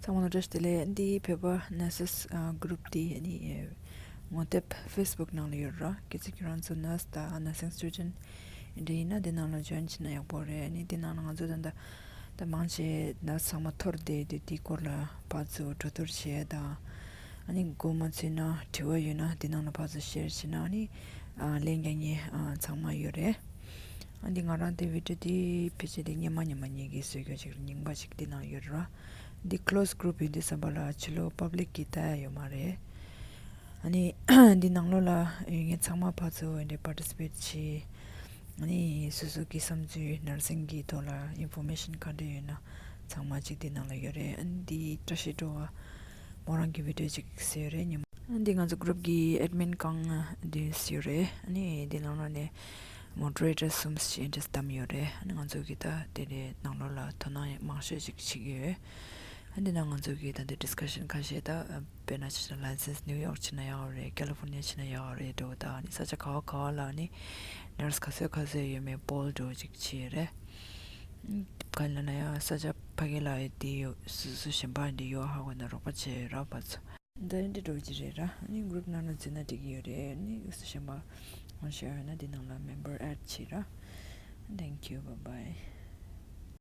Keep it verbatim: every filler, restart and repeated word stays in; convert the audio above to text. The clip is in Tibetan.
ཚང་མ་ལ་བཀྲ་ཤིས་བདེ་ལེགས། འདི་བོད་པ་ནར་སི་སི་ཨ་གུ་རུབ་འདི་ཨ་ནི་ངོ་དེབ་ཕེ་སི་བུག་ནང་ལ་ཡོད་ར། གལ་སྲིད་ཁྱོད་རང་ཚོ་ནར་སི་དང་ནར་སིང་སི་ཊུ་ཌེན་ཊི་འདྲ་ཡིན་ན་འདི་ནང་ལ་ཇོ་ཡིན་བྱེད་ན་ཡག་པོ་རེད། ཨ་ནི་འདི་ནང་ལ་ང་ཚོ་ད་ལྟ་ད་མང་ཆེ་ནར་སི་ཚང་མ་ཐོར་བསྡད་དུས་འདི་སྐོར་ལ་ཕར་ཚུར་གྲོས་བསྡུར་བྱེད་ཡ་དང་། ཨ་ནི་མགོ་མ་ཚོས་ན་དྲི་བ་ཡོད་ན་འདི་ནང་ལ་ཕར་ཚུར་ཤེར་བྱེད་ན་ཨ་ནི་ཨ་ལན་རྒྱག་མཁན་ཨ་ཚང་མ་ཡོད་རེད། ཨ་འདི་ང་རང་འདི་བི་ཌི་ཡོ་འདི་ཕལ་ཆེར་འདི་སྔོན་མ་སྔོན་མ་ངེད་ཀྱིས་བཟོས་རྒྱུ་ཅིག་རྙིང་པ་ཅིག་འདི་ནང་ཡོད་ར། འདི་ཀློ་སི་གུ་རུབ་ཡིན་དུས་ཙམ་པ་ལ་ཕྱི་ལོགས་པབ་ལིག་གིས་ལྟ་ཡ་ཡོད་མ་རེད། ཨ་ནི་འདི་ནང་ལོགས་ལ་ཡོད་མཁན་ཚང་མ་ཕར་ཚུར་འདི་པར་ཊི་སི་པེཊ་བྱེད། ཨ་ནི་སོ་སོ་གི་བསམ་ཚུལ་ནར་སིང་གི་ཐོག་ལ་ཨིན་ཕོར་མེ་ཤན་ག་འདྲ་ཡོད་ན་ཚང་མ་ཅིག་འདི་ནང་ལ་ཡོད་རེད། ཨ་ནི་འདི་བཀྲ་ཤིས་སྒྲོལ་བ་མོ་རང་གི་བི་ཌི་ཡོ་ཅིག་བཟོས་ཡོད་རེད་སྔོན་མ། ཨ་འདི་ང་ཚོ་གུ་རུབ་གི་ཨེཌ་མིན་གང་འདི་བཟོས་ཡོད་རེད། ཨ་ནི་འདི་ནང་ལོགས་ནས་མོ་ཌི་རེ་ཊར་གསུམ་ཞིག་འདྲ་བདམས་ཡོད་རེད། ཨ་ནི་ང་ཚོ་གི་ད་དེ་རེད་ནང་ལོགས་ལ་དོ་སྣང་མང་ཤོས་ཅིག་བྱེད་ཀྱི་ཡོད། ཨ་འདི་ན་ང་ཚོ་གི་ད་འདི་ཌི་སི་ཀ་ཤན་ཁ་ཤས་ད་དཔེར་ན་ཆ་བཞག་ལའི་སེན་སི་ནིའུ་ཡོག་བྱེད་ན་ཡག་རེད། ཀ་ལི་ཧྥོར་ནི་ཡ་བྱེད་ན་ཡག་རེད་འགྲོ། ད་ཨ་ནི་ས་ཆ་ག་བ་ག་བ་ལ་ཨ་ནི་ནར་སི་ག་ཚོད་ག་ཚོད་ཡོད་མེད་པོལ་འགྲོ་ཅིག་བྱས་རེད། ག་ལ་ན་ཡང་ས་ཆ་ཕ་གི་ལ་ཡོད་དེ་ཡོད་སུ་སུ་གཞན་པ་འདི་ཡོད་ཧ་གོ་ན་རོགས་པ་བྱེད་ར་བ་ཚོ། ད་འདི་འགྲོ་གི་རེད་ར། ཨ་ནི་གུ་རུབ་ནང་ལ་འཛུལ་ན་འགྲིག་གི་ཡོད་རེད། ཨ་ནི་སུ་གཞན་པ་ང་ཤེར་ཡོད་ན་འདི་ནང་ལ་མེམ་བར་ཨེཌ་བྱེད་ར། Thank you, bye bye.